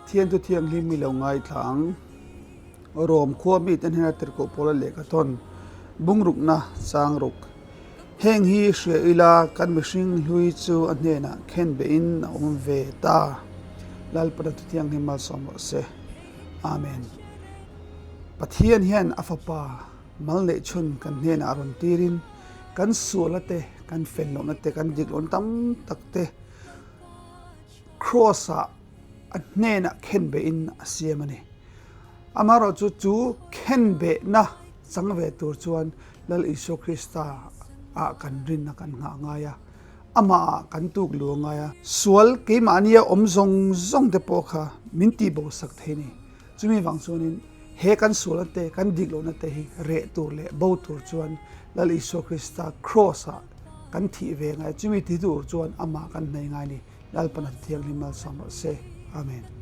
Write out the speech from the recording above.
Pathian thu thianghlim i lo ngaithla ang. Rom khua mite hnena tirhkoh pawla lehkha thawn bungrukna chang ruk. Heng hi hria ila kan mihring hlui chu a hnenah khen behin a awm ve ta. Lalpana thu thianghlim malsawm rawh se. Amen. Pathian hian a fapa mal neih chhun kan hnenah a rawn tirin kan sualna te, kan fel lohna te, kan dik lohna tam tak te Kraws-ah a hnenah khenbehin a siam a ni. Amaherawhchu chu khenbehna chang ve tur chuan Lal Isua Krista ah kan rinna kan nghah ngai a, amah ah kan tuk lu a ngai a. Sual keimahnia awm zawng zawng te pawh kha min tihbo sak thei a ni. Chumi vang chuanin he kan sualna te, kan dik lohna te hi reh tur leh bo tur chuan Lal Isua Krista Kraws ah kan thih ve ngai. Chumi ti tur chuan amah kan hnei ngai a ni. Lalpan a thianghlim malsawm rawh se. Amen.